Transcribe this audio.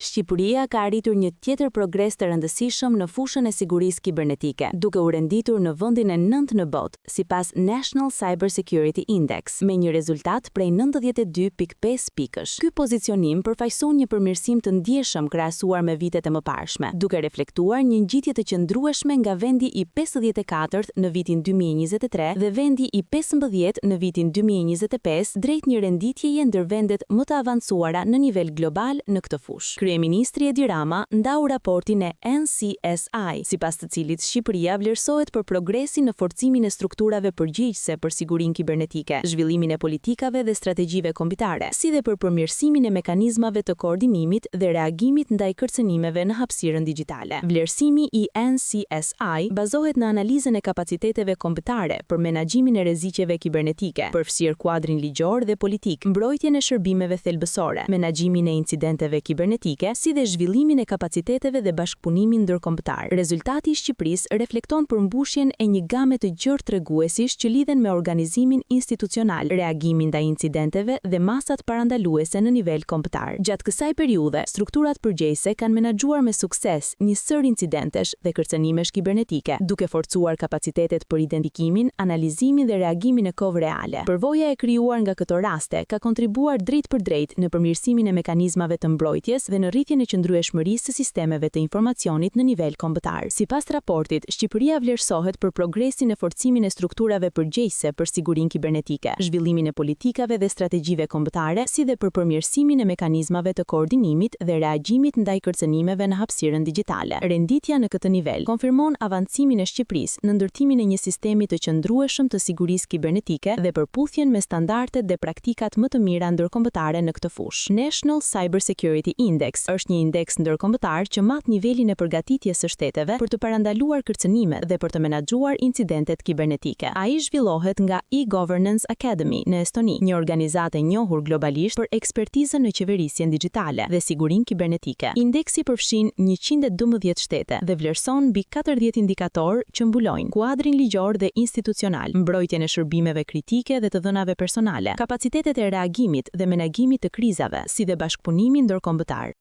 Shqipëria ka arritur një tjetër progres të rëndësishëm në fushën e sigurisë kibernetike, duke u renditur në vendin e nëntë në botë, sipas National Cyber Security Index, me një rezultat prej 92.5 pikësh. Ky pozicionim përfaqëson një përmirësim të ndjeshëm krahasuar me vitet e mëparshme, duke reflektuar një ngjitje të qëndrueshme nga vendi i 54 në vitin 2023 dhe vendi i 15 në vitin 2025 drejt një renditjeje ndër vendet më të avancuara në nivel global në këtë fushë. Kryeministri Edi Rama ndau raportin e NCSI, sipas të cilit Shqipëria vlerësohet për progresin në forcimin e strukturave përgjegjëse për sigurinë kibernetike, zhvillimin e politikave dhe strategjive kombëtare, si dhe për përmirësimin e mekanizmave të koordinimit dhe reagimit ndaj kërcënimeve në hapësirën digjitale. Vlerësimi i NCSI bazohet në analizën e kapaciteteve kombëtare për menaxhimin e rreziqeve kibernetike, përfshirë kuadrin ligjor dhe politik, mbrojtjen e shërbimeve thelbësore, menaxhimin e incidenteve kibernetike, si dhe zhvillimin e kapaciteteve dhe bashkëpunimin ndërkombëtar. Rezultati i Shqipërisë reflekton përmbushjen e një game të gjerë treguesish që lidhen me organizimin institucional, reagimin ndaj incidenteve dhe masat parandaluese në nivel kombëtar. Gjatë kësaj periudhe, strukturat përgjegjëse kanë menaxhuar me sukses një sërë incidentesh dhe kërcënimesh kibernetike, duke forcuar kapacitetet për identifikimin, analizimin dhe reagimin në kohë reale. Përvoja e krijuar nga këto raste ka kontribuar drejtpërdrejt në përmirësimin e mekanizmave të mbrojtjes dhe në rritjen e qëndrueshmërisë së sistemeve të informacionit në nivel kombëtar. Sipas raportit, Shqipëria vlerësohet për progresin në forcimin e strukturave përgjegjëse për sigurinë kibernetike, zhvillimin e politikave dhe strategjive kombëtare, si dhe për përmirësimin e mekanizmave të koordinimit dhe reagimit ndaj kërcënimeve në hapësirën digjitale. Renditja në këtë nivel konfirmon avancimin e Shqipërisë në ndërtimin e një sistemi të qëndrueshëm të sigurisë kibernetike dhe përputhjen me standardet dhe praktikat më të mira ndërkombëtare në këtë fushë. National Cyber Security Index është një indeks ndërkombëtar që mat nivelin e përgatitjes së shteteve për të parandaluar kërcënimet dhe për të menaxhuar incidentet kibernetike. Ai zhvillohet nga e-Governance Academy në Estoni, një organizatë e njohur globalisht për ekspertizën në qeverisjen digjitale dhe sigurinë kibernetike. Indeksi përfshin 112 shtete dhe vlerëson mbi 40 indikatorë që mbulojnë kuadrin ligjor dhe institucional, mbrojtjen e shërbimeve kritike dhe të dhënave personale, kapacitetet e reagimit dhe menaxhimit të krizave, si dhe bashkëpunimin ndërkombëtar.